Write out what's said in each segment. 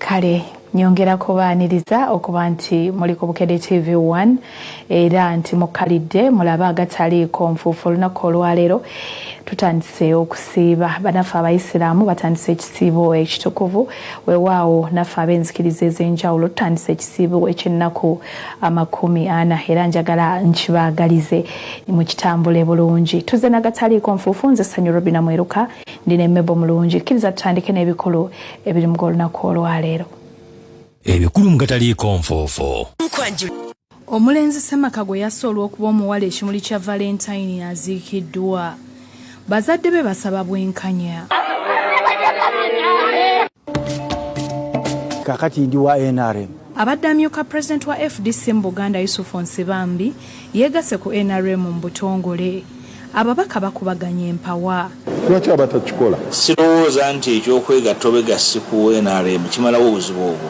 Kale nyongera kubaaniriza okuba nti muli ku Bukedde TV 1 era nti mukkalidde mulabe agataliiko nfuufu. Olunaku olwaleero tutandise okusiiba, banaffe abayisiraamu batandise ekisiibo ekitukuvu, weewaawo naffe ab'enzikiriza ez'enjawulo tutandise ekisiibo eky'ennaku 40 era njagala nkibaagalize mukitambule bulungi. Tuze nagataliiko nfuufu, nze Ssanyu Robina Mweruka, ndi ne Mebo Mulungi. Kkiriza tutandike n'ebikulu ebiri mu g'olunaku olwaleero. Ebikulu mu gataliiko nfuufu. Omulenzi Ssemaka gwe yasse olw'okuba omuwala ekimuli kya Valentine aziikiddwa. Bazadde be basaba bwenkanya. Kakati ndi wa NRM. Abadde amyuka pulezidenti wa FDC mu Buganda Yusufu Nsibambi yeegasse ku NRM mu butongole. Ababaka bakubaganya empawa. Lwaki aba takikola? Sirowooza nti eky'okwegatta obwegassi ku nrm kimalawo obuzibu obwo.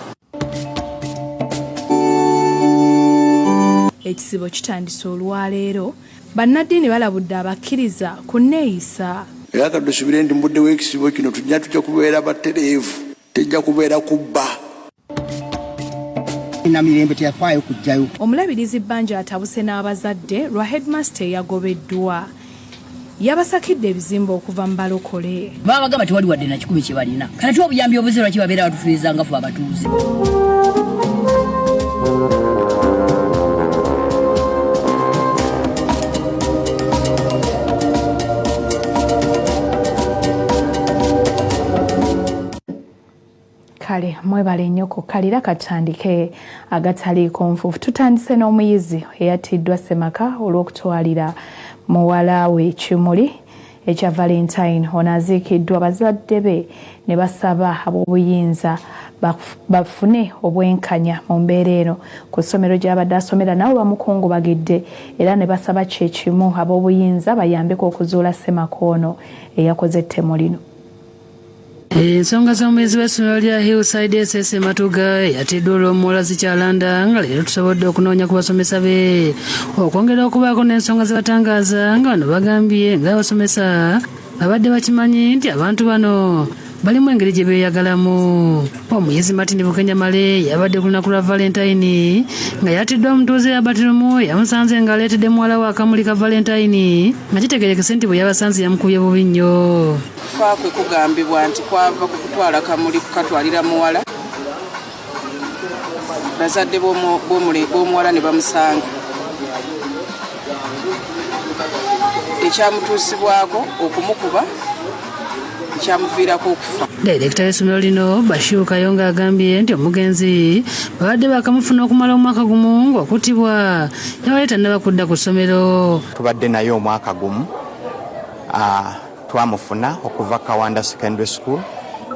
Ekisibo kitandise olwaleero. Bannaddiini balabudde abakkiriza ku nneeyisa. Era katusubire nti mubudde bw'ekisibo kino tujja tujja kubeera batereevu, tejja kubeera kubba. Namirembe teyafaayo kujjayo. Omulabirizi Bbanja atabuse n'abazadde lwa headmaster eyagobeddwa. Yabasakidde ebizimbe okuva mu balokole. Babagamba tewali wadde na kikumi kye balina. Kati ate obuyambi obuze lwaki babeera batufiiriza nga ffe abatuuze. Kale mwebale nnyo kukkalira, katutandike agataliiko nfuufu. Tutandise n'omuyizi eyattiddwa ssemaka olw'okutwalira muwala we ekimuli ekya Valentine. Ono aziikiddwa bazadde be ne basaba ab'obuyinza bafune obwenkanya mu mbeera eno. Ku ssomero gy'abadde asomera nabo bamukungubagidde era ne basaba kye kimu ab'obuyinza bayambeko okuzuula ssemaka ono eyakoze ettemu lino. Ensonga z'omuyizi w'essomero lya Hillside SS e Matuga eyatiddwa olw'omuwala zikyalanda nga leero tusobodde okunoonya ku basomesa be okwongera okubaako n'ensonga ze batangaaza nga bano bagambye ng'abasomesa babadde bakimanyi nti abantu bano balimu engeri gye beeyagalamu. Omuyizi Martin Bukenya Male yabadde ku lunaku lwa Valentine nga yatiddwa omutuuze Albert Lumu yamusanze ng'aleetedde muwala we akamuli ka Valentine nga kitegeerekese nti bwe yabasanze yamukubye bubi nnyo. Okufa kwe kugambibwa nti kwava ku kutwala kamuli kukatwalira muwala, bazadde b'omuwala ne bamusanga. Ekyamutuusibwako okumukuba ekyamuviirako okufa. Dayirekita w'essomero lino Bashir Kayonga agambye nti omugenzi babadde baakamufuna okumala omwaka gumu ng'okuttibwa yabadde tannaba kudda ku ssomero. Tubadde naye omwaka gumu. Twamufuna okuva Kawanda Secondary School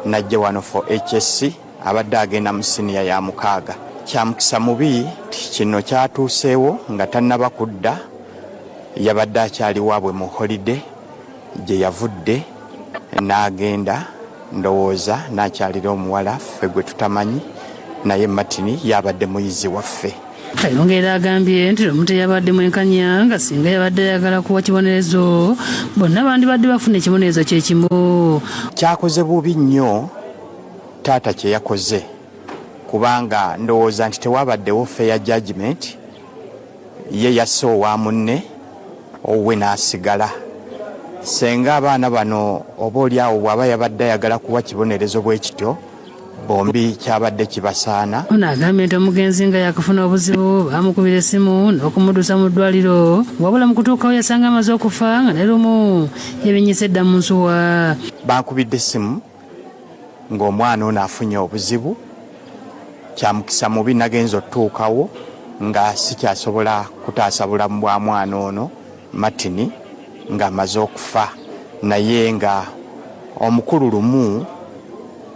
najja wano for HSC, abadde agenda mu siniya ya mukaaga. Kya mukisa mubi kino kyatuuseewo nga tannaba kudda, yabadde akyali waabwe mu holiday gye yavudde n'agenda ndowooza n'akyalira omuwala ffe gwe tutamanyi, naye Martin y'abadde muyizi waffe. Kayonga era agambye nti Lumu teyabadde mwenkanya nga singa yabadde ayagala kuwa kibonerezo bonna bandibadde bafuna ekibonerezo kye kimu. Kyakoze bubi nnyo taata kye yakoze kubanga ndowooza nti tewabaddewo fair judgment, ye yasse owa munne owuwe n'asigala. Ssenga abaana bano oba oli awo bw'aba yabadde ayagala kuwa kibonerezo bwe kityo bombi kyabadde kibasaana. Ono agambye nti omugenzi nga yakafuna obuzibu baamukubira essimu n'okumuddusa mu ddwaliro wabula mu kutuukawo yasanga amaze okufa nga ne Lumu yabinyise dda mu nsuwa. Bankubidde essimu ng'omwana ono afunye obuzibu, kya mukisa mubi nagenze otutuukawo nga sikyasobola kutaasa bulamu bwa mwana ono Martin ng'amaze okufa naye nga omukulu Lumu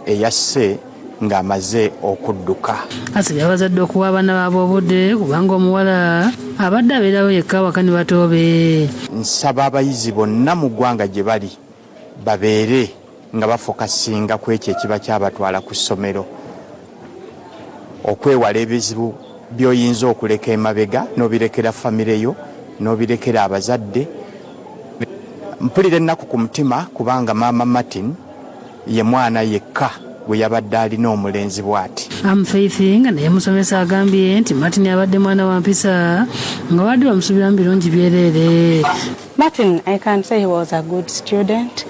eyasse ng'amaze okudduka. Asabye abazadde okuwa abaana baabwe obudde kubanga omuwala abadde abeerawo yekka awaka ne bato be. Nsaba abayizi bonna mu ggwanga gye bali babeere nga bafokasinga ku ekyo ekiba kyabatwala ku ssomero okwewala ebizibu by'oyinza okuleka emabega n'obirekera famire yo n'obirekera abazadde. Mpulira ennaku ku mutima kubanga maama Martin ye mwana yekka. gwe yabadde alina omulenzi bw'ati. Am Faith nga naye musomesa agambye nti Martin abadde mwana wa mpisa nga babadde bamusuubiramu birungi byereere. Martin, I can say he was a good student.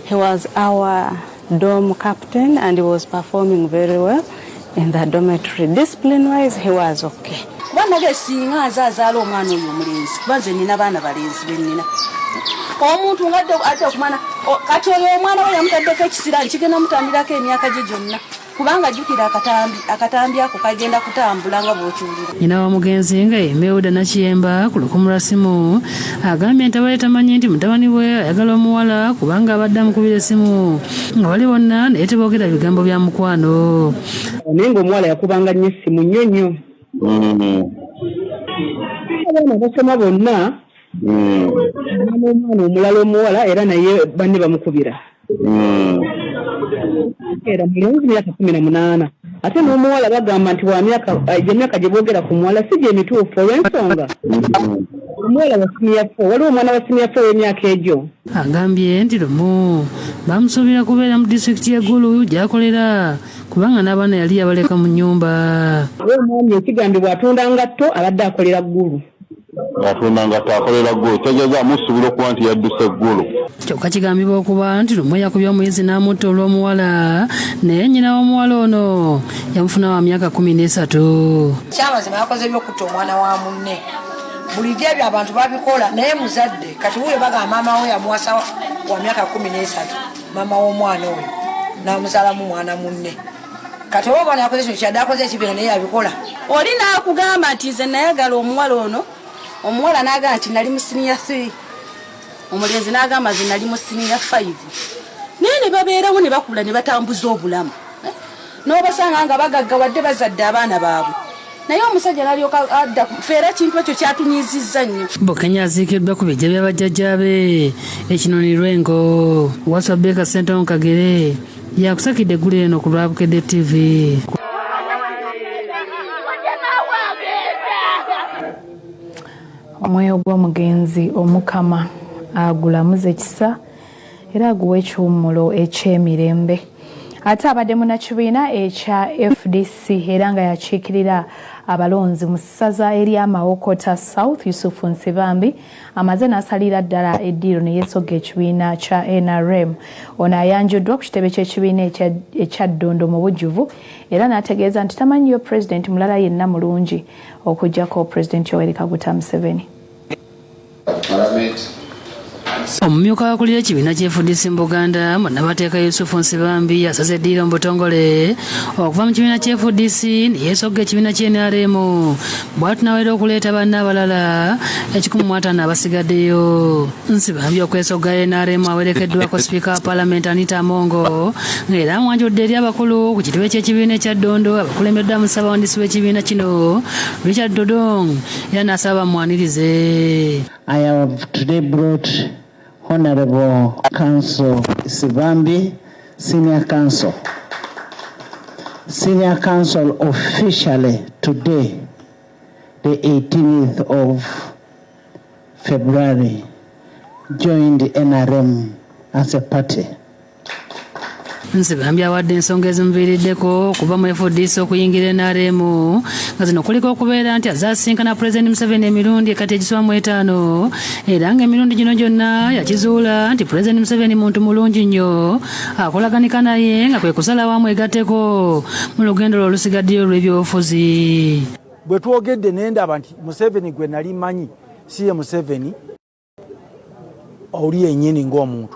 He was our dorm captain and he was performing very well in the dormitory. Discipline-wise, he was okay. Kuba nage singa nze azaala omwana oyo omulenzi, kuba nze nina baana balenzi bennina, omuntu nga adde okumana kati oyo omwana we yamutaddeko ekisiraani kigenda mutambirako emyaka gye gyonna, kubanga jjukira akatambi ako kagenda kutambula nga bw'okiwulira. Nnyina w'omugenzi nga ye Meuda Nakiyemba ku lukumu lwa ssimu agambye nti abadde tamanyi nti mutabani we ayagala omuwala, kubanga abadde amukubira essimu nga bali bonna naye teboogera bigambo bya mukwano. Naye ng'omuwala yakubanga nnyo essimu nnyo nnyo. Abaana basoma bonna, n'omwana omulala omuwala era naye banne bamukubira. Era mulenzi myaka 18, ate n'omuwala bagamba nti wa myaka emyaka gye boogera ku muwala si gye mituufu, olw'ensonga omuwala wa senior 4, waliwo omwana wa senior 4 w'emyaka egyo. Agambye nti lumu bamusuubira kubeera mu disitulikiti y'e Gulu gy'akolera, kubanga n'abaana yali yabaleka mu nnyumba. Omwami ekigambibwa atunda ngatto, abadde akolera Gulu. Atunda ngatto, akolera Gulu, tegeeza amusuubira okuba nti yadduse Gulu. Kyokka kigambibwa okuba nti lumu yakubye omuyizi n'amutta olw'omuwala, naye nnyina w'omuwala ono yamufuna wa myaka 13. Kyamazima yakoze byokutta omwana wa munne. Bulijjo ebyo abantu babikola, naye muzadde kati wuyo bagamba maama we yamuwasa wa myaka 13, maama w'omwana oyo n'amuzaalamu mwana munne. Kati oba omwana yakoze kino kyadde akoze ekibiina, naye yabikola. Oli n'akugamba nti nze nayagala omuwala ono, omuwala n'agamba nti nali mu senior 3, omulenzi n'agamba nze nali mu senior 5, naye ne babeerawo ne bakula ne batambuza obulamu, n'obasanga nga bagaggawadde, bazadde abaana baabwe, naye omusajja n'alyoka adda feera. Ekintu ekyo kyatunyizizza nnyo. Bukenya aziikiddwa ku bijja bya bajjajjaabe ekinoni Lwengo. Waswa Beka Ssentongo Kagere yakusakidde eggulu eno ku lwa Bukedde TV. Omwoyo gw'omugenzi Omukama agulamuze ekisa era aguwa ekiwummulo eky'emirembe. Ate abadde munnakibiina ekya FDC era nga yakiikirira abalonzi mu ssaza ery'Amawokota South, Yusufu Nsibambi, amaze n'asalira ddala eddiiro ne yeesogga ekibiina kya NRM. Ono ayanjuddwa ku kitebe ky'ekibiina ekya Ddondo mu bujjuvu, era n'ategeeza nti tamanyiyo pulezidenti mulala yenna mulungi okuggyako Pulezidenti Yoweri Kaguta Museveni. Omumyuka wakulira ekibiina ky'FDC mu Buganda, munnamateeka Yusufu Nsibambi, asaze eddiiro mu butongole okuva mu kibiina ky'FDC ne yeesogga ekibiina ky'NRM, bw'atunawera okuleeta banne abalala 150 abasigaddeyo. Nsibambi okwesogga NRM awerekeddwako sipiika wa Paalamenti Anita Among, ng'era amwanjudde eri abakulu ku kitebe ky'ekibiina ekya Ddondo abakulembeddwamu ssabawandiisi w'ekibiina kino Richard Dodong, era n'asaba bamwanirize. I have today brought Honorable Counsel Nsibambi, Senior Counsel. Senior Counsel officially today, the 18th of February, joined NRM as a party. Nsibambi awadde ensonga ezimuviiriddeko okuva mu FDC okuyingira NRM, nga zino kuliko okubeera nti azaasinkana Pulezidenti Museveni emirundi kati egisoba mu etaano, era ng'emirundi gino gyonna yakizuula nti Pulezidenti Museveni muntu mulungi nnyo akolaganika naye, nga kwe kusalawo amwegatteko mu lugendo lwe olusigaddeyo olw'ebyobufuzi. Bwe twogedde ne ndaba nti Museveni gwe nali manyi si ye Museveni oli yennyini, ng'omuntu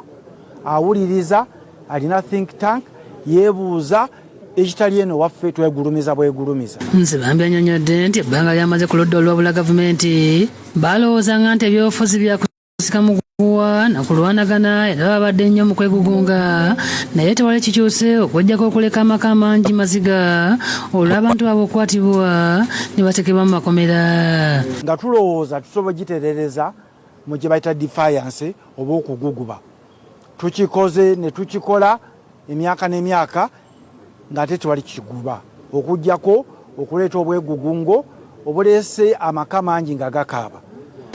awuliriza, alina think tank, yeebuuza ekitali eno waffe twegulumiza bwegulumiza. Nsibambi annyonnyodde nti ebbanga lyamaze ku ludda olwabula gavumenti balowoozanga nti ebyobufuzi byakusika muguwa nakulwanagana, era babadde nnyo mu kwegugunga, naye tewali kikyuse okuggyako okuleka amaka amangi maziga olw'abantu baabwe okukwatibwa ne batekebwa mu makomera. Nga tulowooza tusobola giterereza mu gye bayita defiance oba okuguguba, tukikoze ne tukikola emyaka n'emyaka ng'ate tewali kiguba okuggyako okuleeta obwegugungo obuleese amaka mangi nga gakaaba.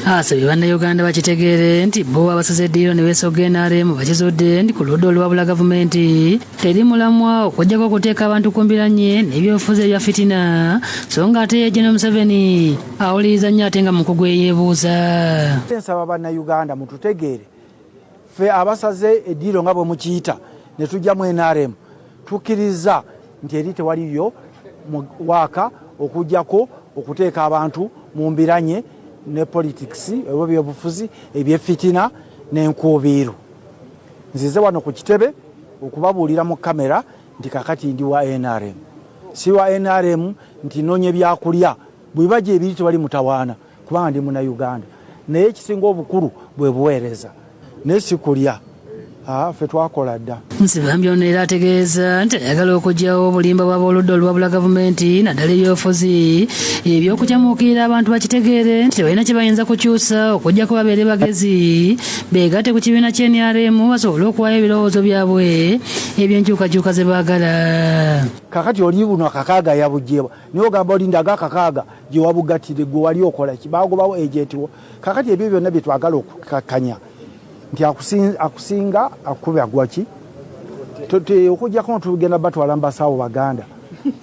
Asabye Bannayuganda bakitegeere nti bo abasaze eddiiro ne beesogga NRM bakizudde nti ku ludda oluwabula gavumenti teri mulamwa okuggyako okuteeka abantu ku mbiranye n'ebyobufuzi ebya fitina, so nga ate ye General Museveni awuliriza nnyo ate nga mukugu eyeebuuza. Nsaba Bannayuganda mututegeere, ffe abasaze eddiiro nga bwe mukiyita ne tujja mu NRM, tukkiriza nti eri tewaliyo waaka okuggyako okuteeka abantu mu mbiranye ne politics oba ebyobufuzi ebyefitina n'enkuubiiro. Nzize wano ku kitebe okubabuulira mu kamera nti kakati ndi wa NRM, si wa NRM nti noonya ebyakulya. Bwe gye ebiri tewali mutawaana kubanga ndi Munnayuganda, naye ekisinga obukulu bwe buweereza, naye si kulya. Ffe twakola dda. Nsibambi ono era ategeeza nti ayagala okuggyawo obulimba bw'abooludda oluwabula gavumenti, naddala ebyobufuzi eby'okukyamuukirira, abantu bakitegeere nti tebalina kye bayinza kukyusa okuggyako babeere bagezi, beegatte ku kibiina kya NRM basobole okuwaayo ebirowoozo byabwe ebyenkyukakyuka ze baagala. Kakati oli buno akakaaga yabuggyebwa, naye ogamba oli ndaga akakaaga gye wabugattire, gwe wali okola ki? Bagobawo agent wo. Kakati ebyo byonna bye twagala okukakkanya nti akusinga akuba gwaki, okujjako tugenda batwala mubasawo Baganda,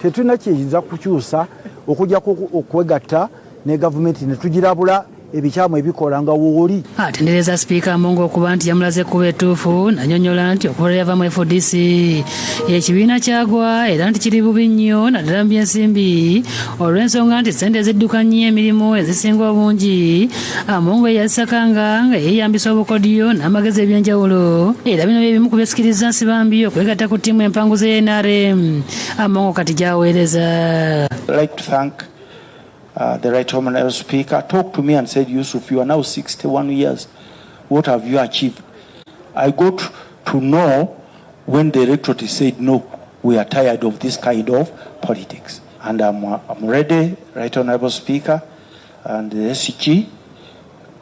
tetulina kiyinza kukyusa okujjako okwegatta ne gavumenti ne tugirabula ebikyamu ebikola nga wooli. Atendereza Sipiika Among okuba nti yamulaze ekkubo ettuufu, n'annyonnyola nti okuva lwe yava mu FDC ekibiina kyagwa era nti kiri bubi nnyo, naddala mu byensimbi, olw'ensonga nti ssente ezidduka nnyo emirimu ezisinga obungi Among yazisakanga nga yeeyambisa obukodyo n'amagezi ebyenjawulo, era bino bye bimu ku byesikiriza Nsibambi okwegatta ku ttiimu empanguzi ya NRM Among kati gy'aweereza. Like to thank the Right Honorable Speaker. Talked to me and said, "Yusuf, you are now 61 years. What have you achieved?" I got to know when the electorate said, "No, we are tired of this kind of politics." And I'm ready, Right Honorable Speaker, and the SG,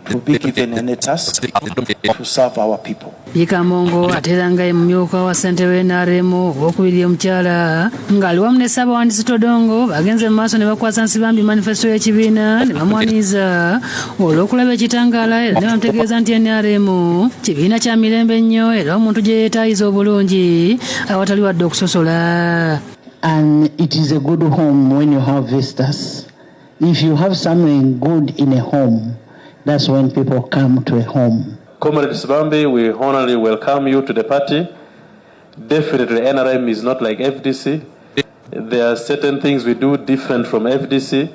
to be given any task to serve our people. Sipiika Among ate era nga ye mumyuka wa ssentebe NRM owokubiri omukyala, ng'ali wamu ne Ssaabawandiisi Todongo, bagenze mu maaso ne bakwasa Nsibambi manifesto y'ekibiina ne bamwaniriza olw'okulaba ekitangaala, era ne bamutegeeza nti NRM kibiina kya mirembe nnyo era omuntu gye yeetaayiza obulungi awatali wadde okusosola. And it is a good home when you have visitors. If you have something good in a home, that's when people come to a home. Comrade Nsibambi, we honorably welcome you to the party. Definitely, NRM is not like FDC. There are certain things we do different from FDC,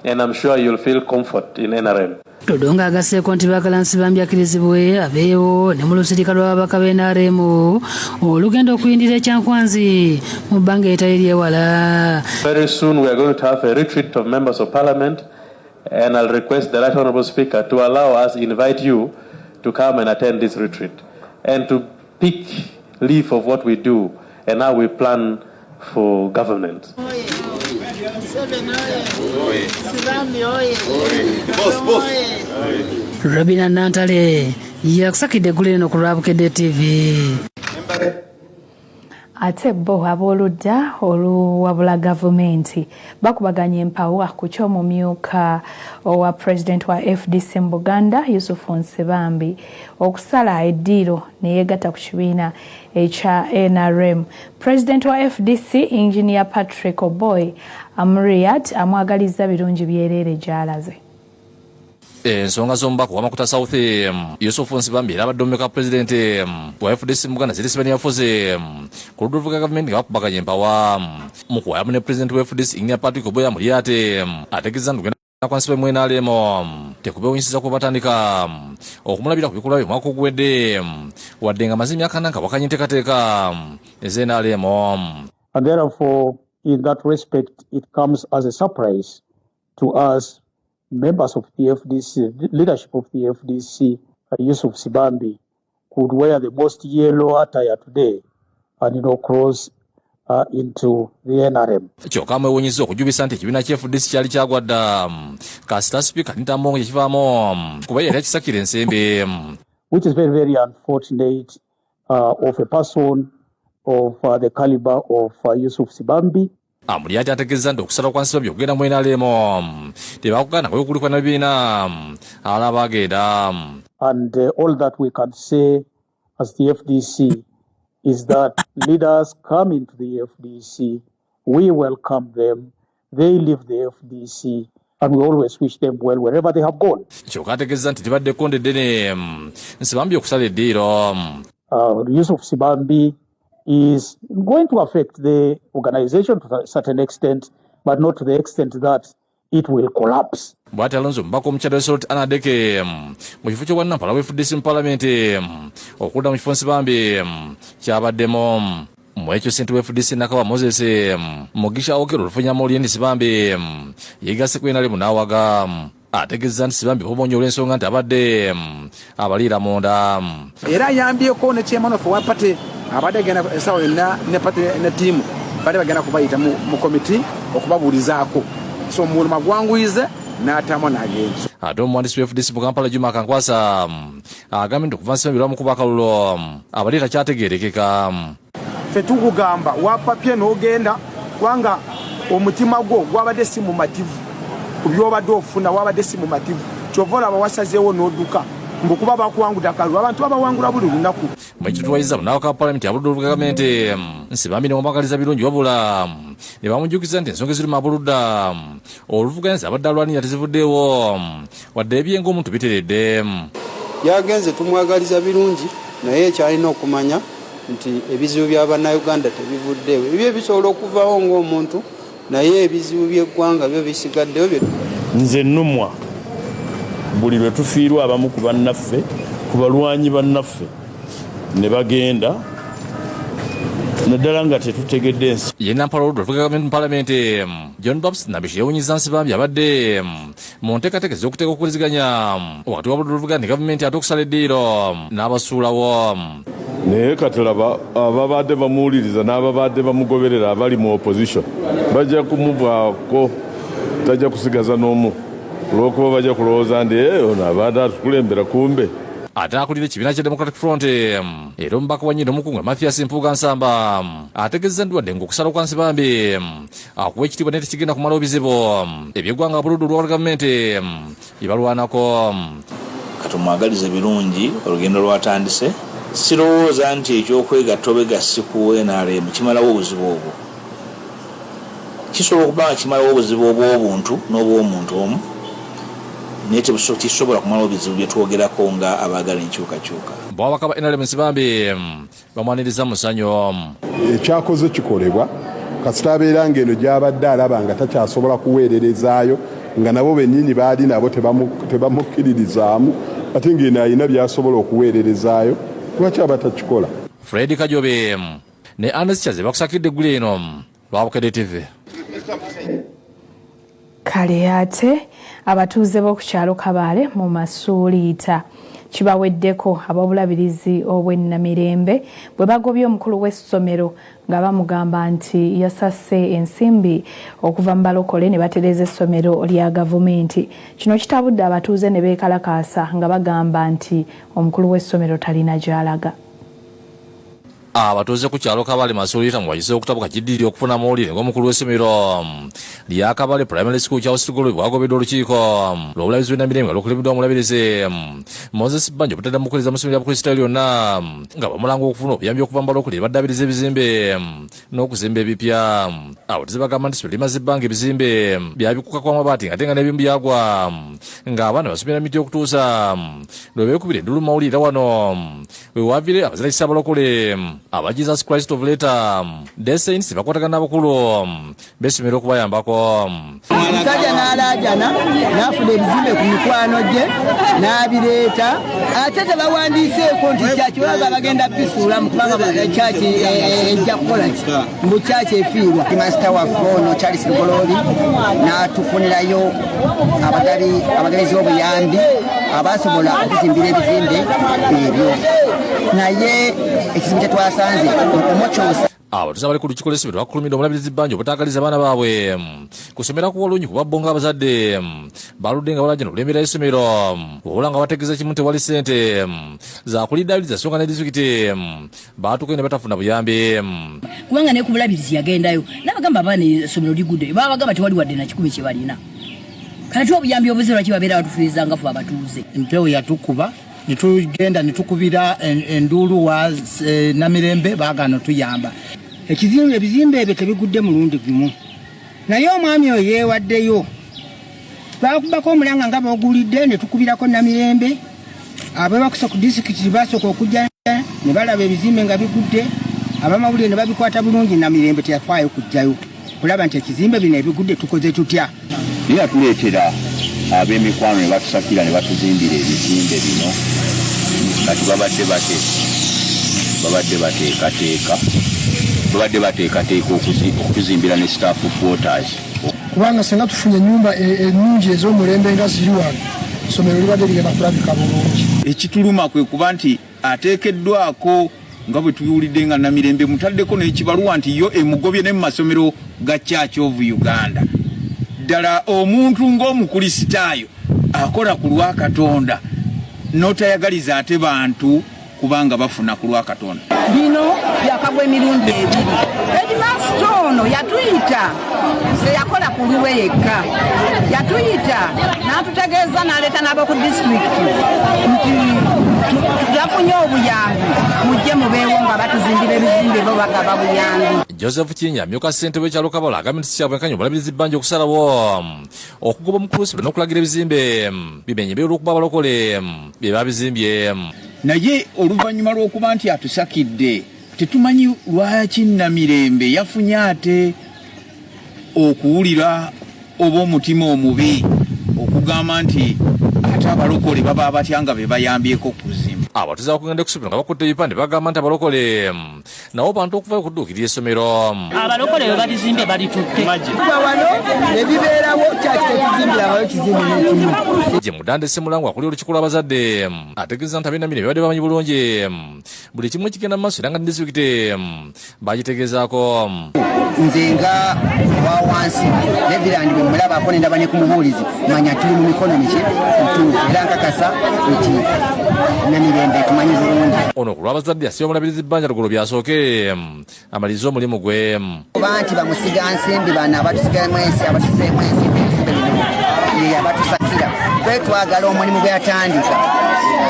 and I'm sure you'll feel comfort in NRM. Todongo agasseeko nti baagala Nsibambi akkirizibwe abeewo ne mu lusirika lw'ababaka b'NRM olugenda okuyindira ekyankwanzi mu bbanga eritali lyewala. Very soon, we are going to have a retreat of members of parliament, and I'll request the Right Honorable Speaker to allow us, invite you to come and attend this retreat and to pick leaf of what we do and how we plan for government. Nsibambi oye! Robina Nantale yakusakidde eggulu eno ku lwa Bukedde TV. Ate bo ab'oludda oluwabula gavumenti bakubaganya empawa ku ky'omumyuka owa pulezidenti wa FDC mu Buganda, Yusufu Nsibambi, okusala eddiiro ne yeegatta ku kibiina ekya NRM. Pulezidenti wa FDC, Engineer Patrick Oboi Amuriat, amwagalizza birungi byereere gy'alaze. Ensonga z'omubaka wa Makuta South, Yusufu Nsibambi, era abadde omumyuka pulezidenti wa FDC mu Buganda ziri bannabyabufuzi ku ludda oluvuga gavumenti nga bakubaganya empawa. Mu kuwayamu ne pulezidenti wa FDC, Engineer Patrick Oboi Amuriat, ategeeza nti kugenda kwa Nsibambi mu NRM tekubewunyisiza kuba batandika okumulabira ku bikolwa bye omwaka oguwedde, wadde nga amaze emyaka 4 nga awakanya enteekateeka ez'NRM. And therefore, in that respect, it comes as a surprise to us, members of the FDC, the leadership of the FDC, Yusuf Nsibambi could wear the most yellow attire today and cross into the NRM. Kyokka amwewunyizza okujubisa nti ekibiina kya FDC kyali kyagwa dda kasita Sipiika Anita Among kyekivaamu, kuba yali akisakira ensimbi. Which is very, very unfortunate of a person of the caliber of Yusuf Nsibambi. Amuriat ategeezezza nti okusalawo kwa Nsibambi okugenda mu NRM tebakugaana kuba okulikwa na bibiina abalala baagenda. And all that we can say as the FDC is that leaders come into the FDC, we welcome them, they leave the FDC, and we always wish them well wherever they have gone. Kyokka ategeezezza nti libadde ekkonde ddene Nsibambi okusala eddiiro. Yusuf Nsibambi is going to affect the organization to a certain extent, but not to the extent that it will collapse. Bw'atyo alonze omubaka omukyala Salt Anna Adeke mu kifo ky'obwannampala wa FDC mu palamenti okudda mu kifo Nsibambi kyabaddemu. Mu ekyo ssentebe wa FDC Nakawa Moses Mugisha Okello olufunya mawulire nti Nsibambi yeegasse ku NRM n'awaga. Ategeezezza nti Nsibambi bamuwonye olw'ensonga nti abadde abaliira munda. Era ayambyeko ne chairman of wa party abadde agenda essaawa yonna ne party ne ttiimu badde bagenda kubayita mu komiti okubabuulizaako, so omulimu agwanguyize n'ataamu n'agenda. Ate omuwandiisi wa FDC mu Kampala Juma Akankwasa agambye nti okuva Nsibambi lwamukuba akalulu abadde takyategeerekeka. Ffe tukugamba wapapye n'ogenda kubanga omutima gwo gwabadde si mumativu ku by'obadde ofuna, wabadde si mumativu, ky'ova olaba wasazeewo n'odduka mbu kuba bakuwangudde akalulu. Abantu babawangula buli lunaku. Mu ekyo tuwayiza munnawaka wa palamenti abuludde oluvuga gavumenti Nsibambi ne bamwagaliza birungi, wabula ne bamujjukiza nti ensonga eziruma aboludda oluvuganya z'abadde alwanirira tezivuddeewo wadde ebye ng'omuntu biteredde. Yagenze tumwagaliza birungi, naye kyalina okumanya nti ebizibu bya bannayuganda tebivuddeewo. Ebyo bisobola okuvaawo ng'omuntu, naye ebizibu by'eggwanga byo bisigaddewo. Nze nnumwa buli lwe tufiirwa abamu ku bannaffe, ku balwanyi bannaffe ne bagenda, naddala nga tetutegedde ensi. Ye Nampala oludda oluvuga gavumenti mu palamenti John Baptist Nambeshe yeewunyizza Nsibambi abadde mu nteekateeka ez'okuteeka okuwuliziganya wakati wa buludda oluvuga ne gavumenti ate okusala eddiiro n'abasuulawo. Naye kati laba ababadde bamuwuliriza n'ababadde bamugoberera abali mu opposition bajja kumuvaako, tajja kusigaza n'omu olw'okuba bajja kulowooza nti ono abadde atukulembera kumbe. Ate akulira ekibiina kya Democratic Front era omubaka wa Nyindo Omukungu Mathias Mpuuga Nsamba ategeezezza nti wadde ng'okusalawo kwa Nsibambi akuwa ekitiibwa naye tekigenda kumalawo bizibu eby'eggwanga abuludde olwa gavumenti bye balwanako. Katumwagalize birungi olugendo lwatandise. Sirowooza nti ekyokwegatta obwegassi ku NRM kimalawo obuzibu obwo. Kisobola okuba nga kimalawo obuzibu obw'obuntu n'obw'omuntu omu, naye tekisobola kumalawo bizibu bye twogerako nga abaagala enkyukakyuka. Bo ababaka ba NRM Nsibambi bamwaniriza mu ssanyu. Ekyakoze kikolebwa kasita abeera ng'eno gy'abadde alaba nga takyasobola kuweererezaayo, nga nabo bennyini baali nabo tebamukkiririzaamu, ate ng'eno alina by'asobola okuweererezaayo, lwaki aba takikola? Fred Kajobe ne Ernest Kyaze bakusakidde eggulu eno lwa Bukedde TV. Kale ate abatuuze b'oku kyalo Kabaale mu Masuuliita kibaweddeko ab'obulabirizi obw'e Namirembe bwe bagobye omukulu w'essomero nga bamugamba nti yasase ensimbi okuva mu balokole ne batereeza essomero lya gavumenti. Kino kitabudde abatuuze ne beekalakaasa nga bagamba nti omukulu w'essomero talina gy'alaga. Abatuuze ku kyalo Kabale Masuuliita mu bayize okutabuka kiddirira okufuna amawulire ng'omukulu w'essomero lya Kabale Primary School Charles Lugoloobi bw'agobeddwa olukiiko lw'obulabirizi bw'e Namirembe nga lukulembeddwa omulabirizi Moses Banja obutadda mu kuweereza mu ssomero lya Bukristaayo lyonna nga bamulanga okufuna obuyambi okuva mu balokole baddaabiriza ebizimbe n'okuzimba ebipya. Abatuuze bagamba nti essomero limaze ebbanga ebizimbe byabikkuka kw'amabaati ate nga n'ebimu byagwa ng'abaana basomera miti okutuusa lwe beekubira enduulu mu mawulire wano we waviire abazira abalokole aba Jesus Christ of Latter Day Saints bakwatagana n'abakulu b'essomero okubayambako. Omusajja n'alaajana n'afuna ebizimbe ku mikwano gye n'abireeta, ate tebawandiiseeko nti kyaki babaga bagenda bisuulamu kubanga kyaki ejja kukola ki, mbu kyaki efiirwa. Masita waffe ono Charles Lugoloobi n'atufunirayo abagabizi b'obuyambi abasobola okuzimbira ebizimbe ebyo, naye ekizibu kye twasanze okumukyusa. Abatuuze abali ku lukiiko lw'essomero bakulumidde omulabirizi Bbanja obutaagaliza baana baabwe kusomera ku Walungi kuba bo ng'abazadde baludde nga balajana okulembera essomero wabula nga bategeeza kimu tewali ssente zakuliddaabiriza so nga ne disitulikiti baatuukayo ne batafuna buyambi. Kubanga ne ku bulabirizi yagendayo n'abagamba abaana essomero ligudde, babagamba tewali wadde na kikumi kye balina. Kati obuyambi obuze lwaki babeera batufiiriza nga ffe abatuuze? Empewo yatukuba netugenda netukubira enduulu wa Namirembe, baagaana otuyamba. Ebizimbe ebyo tebigudde mulundi gumu, naye omwami oyo yeewaddeyo. Twakubako omulanga nga boogulidde ne tukubirako Namirembe, abebakusa ku disitulikiti basooka okujja ne balaba ebizimbe nga bigudde, abamawulire ne babikwata bulungi. Namirembe teyafaayo kujjayo kulaba nti ekizimbe bino ebigudde tukoze tutya. Naye yatuleetera ab'emikwano ne batusakira ne batuzimbira ebizimbe bino. Kati babadde bateekateeka babadde bateekateeka okutuzimbira ne staff quarters. Kubanga singa tufunye ennyumba ennungi ez'omulembe nga ziri wano, essomero libadde ligenda kulabika bulungi. Ekituluma kwe kuba nti ateekeddwako nga bwe tubiwulidde nga Namirembe mutaddeko n'ekibaluwa nti yo emugobye ne mu masomero ga Church of Uganda. Ddala omuntu ng'Omukulisitaayo akola ku lwa Katonda n'otayagaliza ate bantu kubanga bafuna ku lwa Katonda. Bino byakagwa emirundi ebiri. Headmaster ono yatuyita, teyakola ku lulwe yekka, yatuyita n'atutegeeza n'aleeta n'ab'oku disitulikiti nti tufunye obuyambi, mujje mubeewo nga batuzimbira ebizimbe, bo bagaba buyambi. Joseph Kinya amyuka ssentebe w'ekyalo Kabala agambye nti si kya bwenkanya omulabirizi Bbanja okusalawo okugoba omukulu w'essomero n'okulagira ebizimbe bimenyebwe olw'okuba abalokole bye babizimbye. Naye oluvannyuma lw'okuba nti atusakidde, tetumanyi lwaki Namirembe yafunye ate okuwulira oba omutima omubi okugamba nti ate abalokole baba batya nga be bayambyeko okuzimba. Abatuuze abakugenda ku ssomero nga bakutte ebipande bagamba nti abalokole nabo bantu okuvayo okudduukirira essomero. Abalokole bwe balizimbye balitutte. Kuba wano ebibeerawo kyaki tetuzimbiragayo kizimbe n'ekimu. Gye Mudande Ssemulangwa akuli olukiiko lw'abazadde ategeeza nti ab'Enamirembe babadde bamanyi bulungi buli kimu ekigenda mu maaso era nga disitulikiti bagitegeezaako. Nze nga owa wansi Reverend bwe mulabako ne ndaba ne ku mubuulizi, manya tuli mu mikono miki mituufu, era nkakasa nti Namirembe tumanyi bulungi. Ono ku lw'abazadde yasiba omulabirizi Bbanja Lugolo byasooke amalirize omulimu gwe. Oba nti bamusiga nsimbi bano abatusigamu ensi, abatuseemu ensimbi, ebizimbe bino ye yabatusakira. Twe twagala omulimu gwe yatandika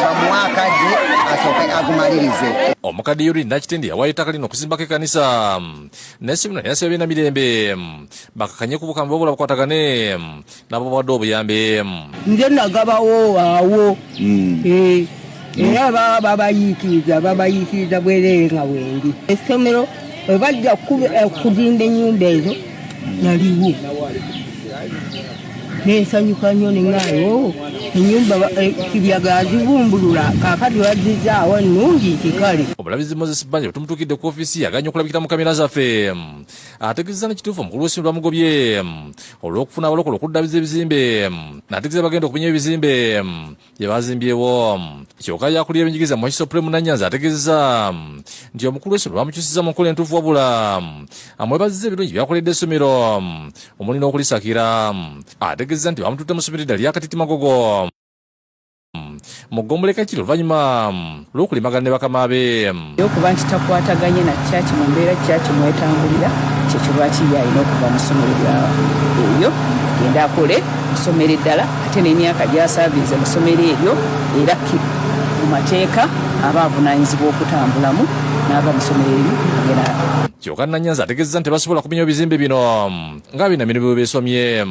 bamuwe akadde asooke agumalirize. Omukadde Yuri Nakitende yawayo ettaka lino okuzimbako ekkanisa n'essomero, naye asaba B'Enamirembe bakakanye ku bukambwe wabula bakwatagane nabo bawadde obuyambi. Nze nagabawo awo. Era baba babayiikiriza bwereere nga wendi. Essomero bwe bajja kuzimba ennyumba ezo naliwo, nensanyuka nnyo neŋŋaayo ennyumba Kibyaga azibumbulula kaakati bazzizaawo nnungi nti kale. Omulabizi Moses Bbanja bwe tumutuukidde ku ofiisi ye aganye okulabikira mu kamera zaffe, ategeezezza n'ekituufu omukulu w'essomero bamugobye olw'okufuna abalokole okuddaabiriza ebizimbe, n'ategeeza bagenda okumenya ebizimbe bye bazimbyewo. Kyokka yakulira ebyenjigiriza mu Wakiso Prem Nanyanzi ategeezezza nti omukulu w'essomero bamukyusizza mu nkola entuufu, wabula amwebazizza ebirungi byakoledde essomero omuli n'okulisakira. Ategeezezza nti bamututte mu ssomero eddala lya Katiti Magogo mu ggombolola Kakiri oluvannyuma lw'okulimagana ne bakama be. Okuba nti takwataganye na kyaki mu mbeera kyaki mwetambulira, kyekyo lwaki ye alina okuva mu ssomero eryo agende akole mu ssomero eddala, ate n'emyaka gy'asaaviiriza mu ssomero eryo era mu mateeka aba avunaanyizibwa okutambulamu n'ava mu ssomero eryo agenda. Kyokka Nanyanzi ategeezezza nti tebasobola kumenya ebizimbe bino nga B'Enamirembe bwe beesomye.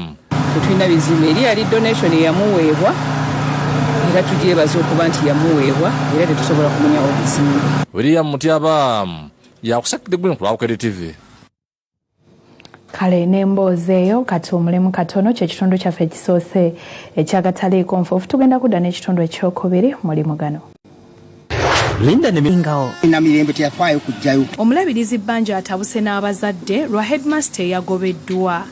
Tetulina bizimbe, eri yali donation eyamuweebwa era tugyebaza okuba nti yamuweebwa, era tetusobola kumenyawo bizimbe. William Mutyaba yakusakidde gwe ku lwa Bukedde TV. Kale n'emboozi eyo katuwumulemu katono, kyekitundu kyaffe ekisoose ekyagataliiko nfuufu. Tugenda kudda n'ekitundu ekyokubiri mulimu gano. Linda ne Mingawo. Namirembe teyafaayo kujjayo. Omulabirizi Bbanja atabuse n'abazadde lwa headmaster eyagobeddwa,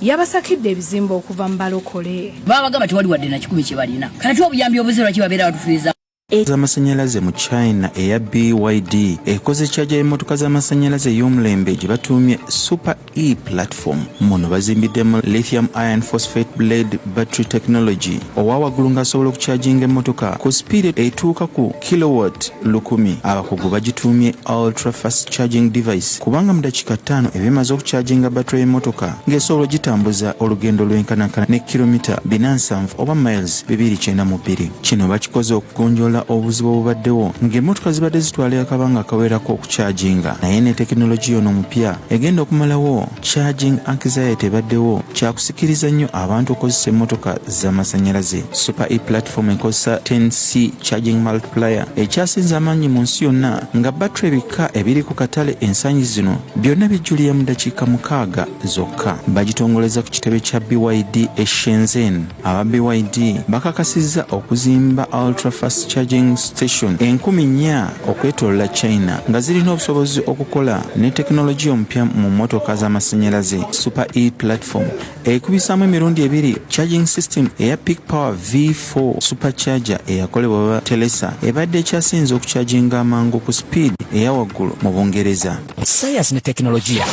yabasakidde ebizimbe okuva mu balokole. Babagamba tewali wadde na kikumi kye balina. Kati obuyambi obuze lwaki babeera batufiiriza? Z'amasannyalaze mu China eya BYD ekoze charger y'emmotoka z'amasannyalaze ey'omulembe gye batuumye Super E Platform. Muno bazimbiddemu lithium iron phosphate blade battery technology owa waggulu ng'asobola okucharginga emmotoka ku sipiidi etuuka ku kilowatt 1000. Abakugu bagituumye ultra fast charging device kubanga mu dakiika ttaano eba emaze okucharginga battery y'emmotoka ng'esobola ogitambuza olugendo lwenkanankana ne kilomita 470 oba miles 292. Kino bakikoze okugonjoola obuzibu obubaddewo ng'emmotoka zibadde zitwala akabanga akawerako okucharginga, naye ne tekinologiya ono omupya egenda okumalawo charging anxiety ebaddewo. Kyakusikiriza nnyo abantu okukozesa emmotoka z'amasannyalaze. Super E Platform ekozesa 10C charging multiplier ekyasinza amaanyi mu nsi yonna, nga battery ebika ebiri ku katale ensangi zino byonna bijjulira mu dakiika 6 zokka. Bagitongoleza ku kitebe kya BYD e Shenzhen. Aba BYD bakakasizza okuzimba ultra fast charging station 4000 okwetoolola China, nga zirina obusobozi okukola ne tekinologiya omupya mu mmotoka z'amasannyalaze. Super E Platform ekubisaamu emirundi ebiri charging system eya Peak Power V4 supercharger eyakolebwa ba Telesa, ebadde ekyasinze okucharginga amangu ku speed eya waggulu mu Bungereza. Sayansi ne tekinologiya.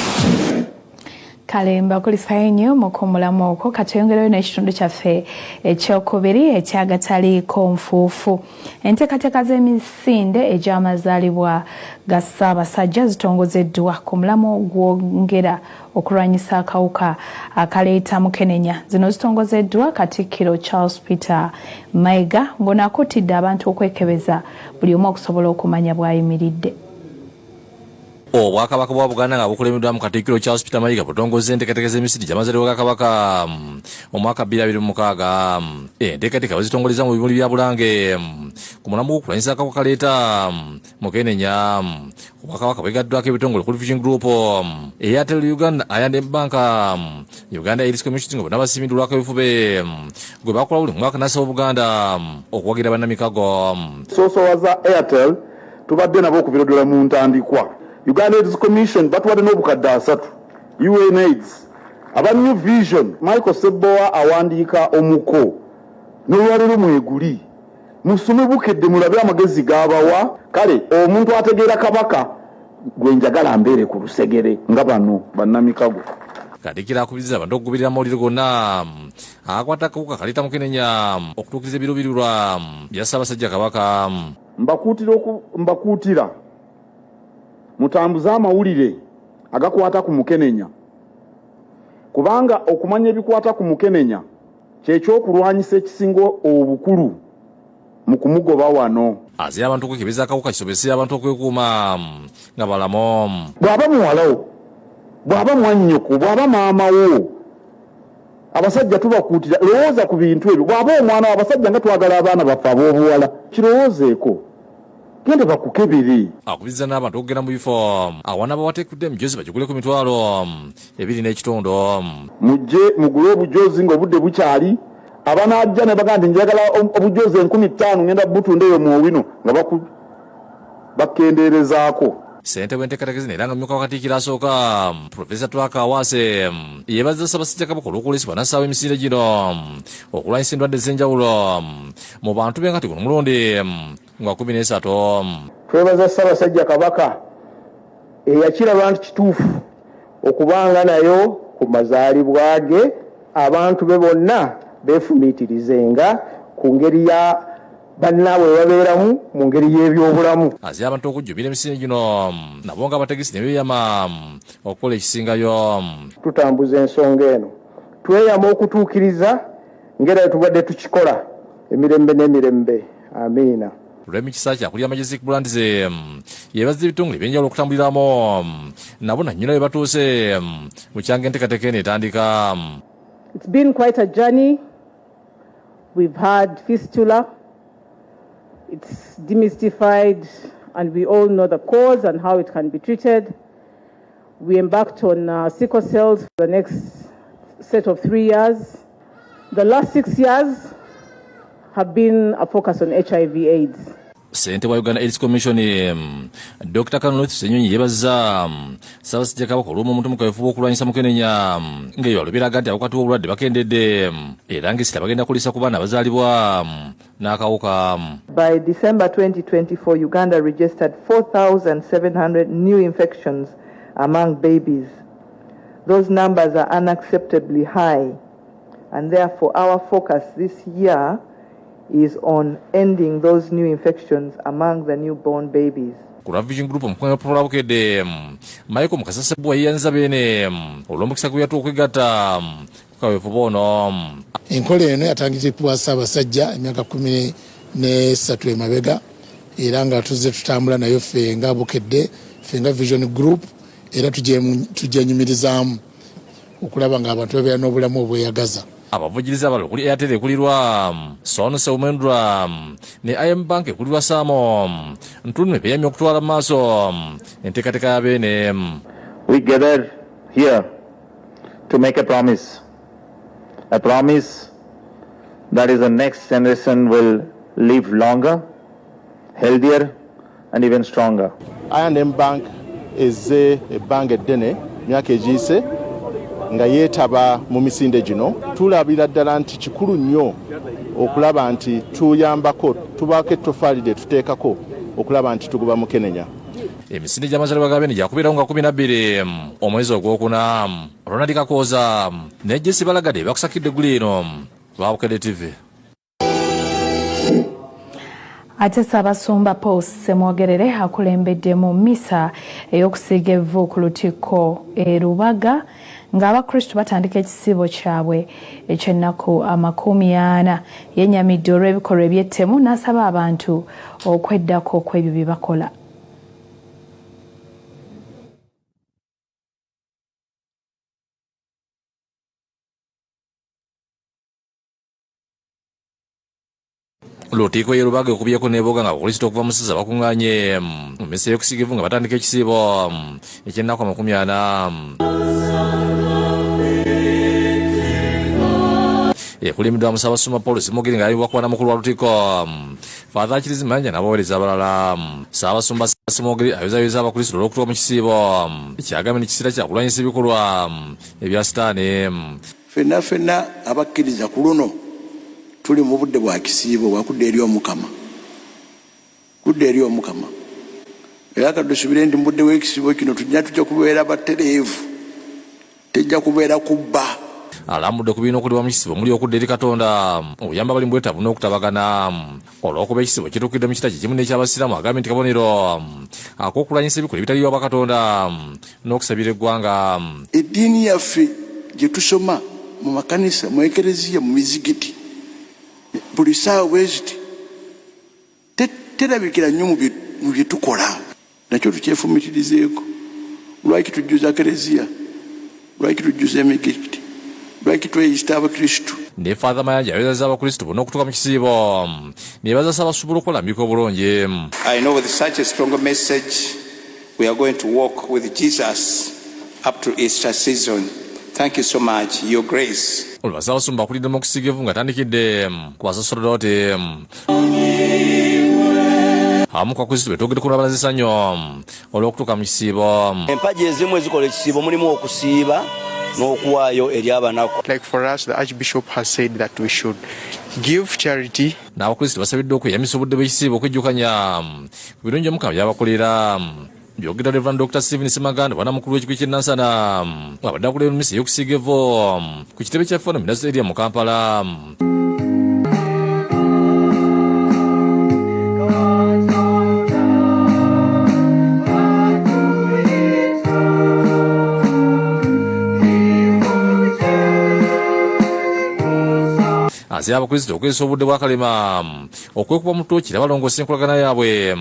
Kale mbakulisayo nnyo mukuumulamu okwo. Katweyongereyo n'ekitundu kyaffe ekyokubiri ekyagataliiko nfuufu. Enteekateeka z'emisinde egy'amazaalibwa ga Ssaabasajja zitongozeddwa ku mulamu gwongera okulwanyisa akawuka akaleeta mukenenya. Zino zitongozeddwa Katikkiro Charles Peter Mayiga, ng'ono akuutidde abantu okwekebeza buli omu okusobola okumanya bw'ayimiridde. Obwakabaka bwa Buganda nga bukulembeddwamu Katikkiro Charles Peter Mayiga butongozza enteekateeka z'emisinde gy'amazaalibwa ga Kabaka omwaka 2026. Enteekateeka bazitongoleza mu bimuli bya Bulange ku mulamwa gw'okulwanyisa akawuka kaleeta mukenenya. Obwakabaka bwegaddwako ebitongole okuli Vision Group, Airtel Uganda, I&M Bank, Uganda AIDS Commission, nga bonna basiimiddwa olw'akaweefube gwe bakola buli mwaka, n'asaba Obuganda okuwagira bannamikago. Soosowaza Airtel, tubadde nabo okuvira ddala mu ntandikwa. Uganda AIDS Commission batuwadde n'obukadde 30. UNAIDS, aba New Vision, Michael Ssebbowa awandiika omuko n'olwaleero mweguli. Musome Bukedde mulabe amagezi g'abawa. Kale omuntu ategeera Kabaka gwe njagala mbeere ku lusegere nga bano bannamikago. Katikkiro akubiriza abantu okugoberera amawulire gonna akwata akawuka kaleeta mukenenya okutuukiriza ebiruubirirwa bya Ssaabasajja Kabaka. Mbakuutira mutambuze amawulire agakwata ku mukenenya, kubanga okumanya ebikwata ku mukenenya kyekyokulwanyisa ekisinga obukulu mu kumugoba wano. Azira abantu okwekebeza akawuka kisobozese abantu okwekuuma nga balamu. Bw'aba muwala wo, bw'aba mwannyoko, bw'aba maama wo, abasajja tubakuutira, lowooza ku bintu ebyo. Bw'aba omwana wo, abasajja nga twagala abaana baffe ab'obuwala, kirowoozeeko, genda bakukebere. Akubiriza n'abantu okugenda mu bifo awana bawateekudde emijoozi bagigule ku 2500. Mujje mugule obujoozi ng'obudde bukyali. Abanaajja ne bagamba nti njagala obujoozi 5000 ngenda butunda eyo mu Owino, nga bakendeerezaako. Ssentebe w'enteekateeka zino era nga mumyuka wa Katikkiro asooka, Profesa Twaha Kaawaase, yeebazizza Ssaabasajja Kabaka olw'okwolesebwa n'assaawo emisinde gino okulwanyisa endwadde ez'enjawulo mu bantu be, nga kati guno mulundi gwa 13. Twebaza Ssaabasajja Kabaka eyakiraba nti kituufu okubanga nayo ku mazaalibwa ge, abantu be bonna beefumiitirizenga ku ngeri ya bannaabwe babeeramu mu ngeri y'ebyobulamu. Azira abantu okujjumbira emisinde gino, nabo nga abategesi ne beeyama okukola ekisingayo. Tutambuza ensonga eno, tweyama okutuukiriza ng'era tubadde tukikola emirembe n'emirembe. Amiina. Remi Kisakye akulira Majestic Brands yeebazza ebitongole ebyenjawulo okutambuliramu nabo nannyina we batuuse mu kyanga enteekateeka eno etandika. It's been quite a journey. We've had fistula. It's demystified and we all know the cause and how it can be treated. We embarked on sickle cells for the next set of 3 years. The last 6 years have been a focus on HIV AIDS. Ssentebe wa Uganda AIDS Commission Dr. Canon Ssenyonyi yeebazza Ssaabasajja Kabaka olw'omuntu mu kaweefube okulwanyisa mukenenya, ng'eyo biraga nti abakwatibwa obulwadde bakendedde era ng'essira bagenda kuliisa ku baana abazaalibwa n'akawuka. By December 2024, Uganda registered 4,700 new infections among babies. Those numbers are unacceptably high, and therefore our focus this year is on ending those new infections among the newborn babies. Ku lwa Vision Group, omukunga wa Bukedde Michael Mukasa Ssebbowa yeeyanziza Beene olw'omukisa gwe yatuwa okwegatta ku kaweefube ono. Enkola eno yatandikibwa Ssaabasajja emyaka 13 emabega, era nga tuzze tutambula nayo ffe nga Bukedde, ffe nga Vision Group, era tugyenyumirizaamu okulaba nga abantu babeera n'obulamu obweyagaza. Abavujjirizi abalala okuli Airtel ekulirwa Son Seumendra ne I&M Bank ekulirwa Samo Ntunwe beyamye okutwala mu maaso enteekateeka ya Beene. We gather here to make a promise, a promise that is the next generation will live longer, healthier and even stronger. I&M Bank ezze ebbanga eddene, myaka egiyise, nga yeetaba mu misinde gino. Tulabira ddala nti kikulu nnyo okulaba nti tuyambako, tubaako ettofaali lye tuteekako okulaba nti tugoba mukenenya. Emisinde gy'amazaalibwa ga Beene gyakubeerawo nga 12 omwezi ogwokuna. Ronald Kakooza ne Jesse Balagadde bakusakidde eggulu eno lwa Bukedde TV. Ate Ssaabasumba Paul Ssemwogerere akulembedde mu misa ey'okusiiga evvu ku Lutikko e Lubaga ng'Abakristu batandika ekisiibo kyabwe eky'ennaku 40. Yennyamidde olw'ebikolwa eby'ettemu n'asaba abantu okweddako kw'ebyo bye bakola. Lutikko y'e Lubaga ekubyeko n'eboga nga Abakristo okuva mu ssaza bakuŋŋaanye mu mmisa ey'okusiiga evvu nga batandika ekisiibo eky'ennaku 40. Ekulembeddwamu Ssaabasumba Paul Ssemwogerere ng'ayambibwa ku mukulu wa Lutikko Father Achilles Mayanja n'abaweereza abalala. Ssaabasumba Ssemwogerere ayozayoza Abakristo olw'okutuuka mu kisiibo kyagambye nti kiseera kya kulwanyisa ebikolwa ebya Sitaani. Ffenna ffenna abakkiriza ku luno tuli mu budde bwa kisiibo bwakudda eri Omukama, kudda eri Omukama. Era katusubire nti mu budde bw'ekisiibo kino tujja kubeera batereevu, tejja kubeera kubba. Alambudde ku birina okulibwa mu kisiibo omuli okudda eri Katonda, obuyamba bali mu bwetaavu n'okutabagana. Olw'okuba ekisiibo kituukidde mu kita kye kimu n'eky'Abasiraamu, agambye nti kabonero ak'okulwanyisa ebikolwa ebitali bya Katonda n'okusabira eggwanga. Eddiini yaffe gye tusoma mu makanisa, mu ekereziya, mu mizigiti buli ssaawa bwe ziti terabikira nnyo mu bye tukola. Nakyo tukyefumitirizeeko. Lwaki tujjuza kereziya? Lwaki tujjuza emigiti? Lwaki tweyita Abakristu? Ne Father Mayanja ayozaza Abakristu bonna okutuuka mu kisiibo ne bazasaba basobole okulambika obulungi. I know with such a strong message we are going to walk with Jesus up to Easter season. Thank you so much, Your Grace. Olwo Ssaabasumba akuliddemu okusiiga evvu ng'atandikidde ku basasodooti abamu ku Bakristu betwogeddeko n'abalazisa nnyo olw'okutuuka mu kisiibo. Empagi ezimu ezikola ekisiibo mulimu okusiiba n'okuwaayo eri abanaku. Like for us, the Archbishop has said that we should give charity. N'Abakristu basabiddwa okweyamisa obudde bw'ekisiibo okwejjukanya ku birungi Omukama by'abakolera. Byogera Reverend Dr. Stephen Semaganda, bwanamukulu w'ekigo ky'e Nansana, abadde akulembera misa ey'okusiiga evvu ku kitebe kya Fano Minazo area mu Kampala. Asaba Abakristo okukozesa obudde bw'akalema okwekuba mu ttooki era balongoosa enkolagana yaabwe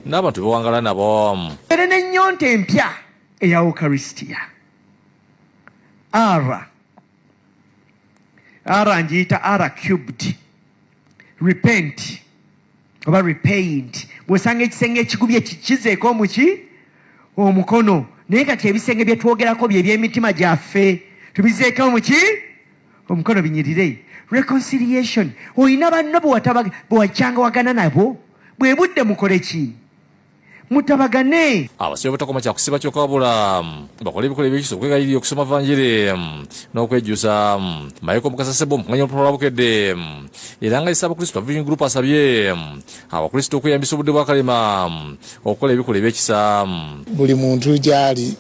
n'abantu bewangala nabo. Ere n'ennyonta empya eya Eucharistia. R. R ngiyita R cubed. Repent oba repaint. Bw'osanga ekisenge ekigubye kikizeeko omuki omukono, naye kati ebisenge bye twogerako bye by'emitima gyaffe, tubizeeko omuki omukono binyirire. Reconciliation, olina banno bwe wakyangawagana nabo, Bwe budde mukole ki? Mutabagane. Abasibe obutakoma kya kusiba kyokka wabula bakole ebikolwa ebyekisa okwegayirira okusoma vanjiri n'okwejjusa. Michael Mukasa Ssebbo omukunganya olupapula lwa Bukedde era nga ye Ssaabakristu wa Vision Group asabye Abakristu okweyambisa obudde bwa Kalema okukola ebikolwa ebyekisa. Buli muntu gyali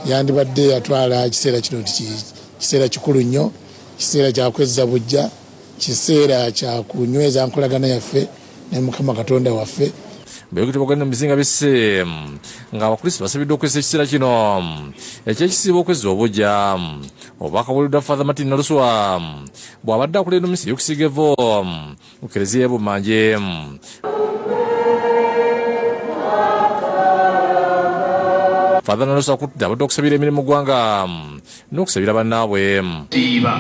yandibadde yatwala ekiseera kino nti kiseera kikulu nnyo, kiseera kya kwezza buggya, kiseera kya kunyweza nkolagana yaffe ne Mukama Katonda waffe. Bwe bagenda mu bizinga bisse nga Abakristo basabiddwa okukozesa ekiseera kino eky'ekisiibo okwezza obuggya. Obubaka buweereddwa Father Martin Naluswa bw'abadde akulira eno misa ey'okusiiga evvu mu Keleziya y'e Bumanje. Father Naluswa akutte abadde okusabira emirimu mu ggwanga n'okusabira bannaabwe. Siiba.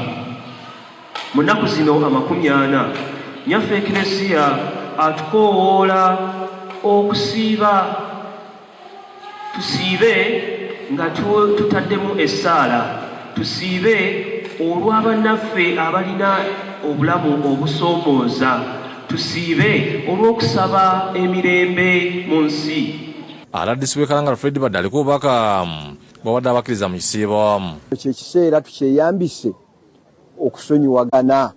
Mu nnaku zino 40, Nnyaffe Ekklesia atukoowoola okusiiba. Tusiibe nga tutaddemu essaala. Tusiibe olwa bannaffe abalina obulamu obusoomooza. Tusiibe olw'okusaba emirembe mu nsi. Rdc w'e Kalangala Fred Badde aliko obubaka bw'awadde abakkiriza mu kisiibo. Kye kiseera tukyeyambise okusonyiwagana,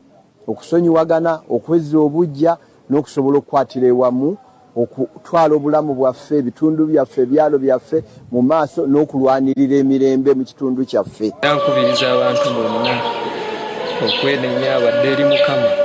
okusonyiwagana, okwezza obuggya n'okusobola okukwatira ewamu okutwala obulamu bwaffe, ebitundu byaffe, ebyalo byaffe mu maaso n'okulwanirira emirembe mu kitundu kyaffe. Era nkubiriza abantu bonna okwenenya badde eri Mukama.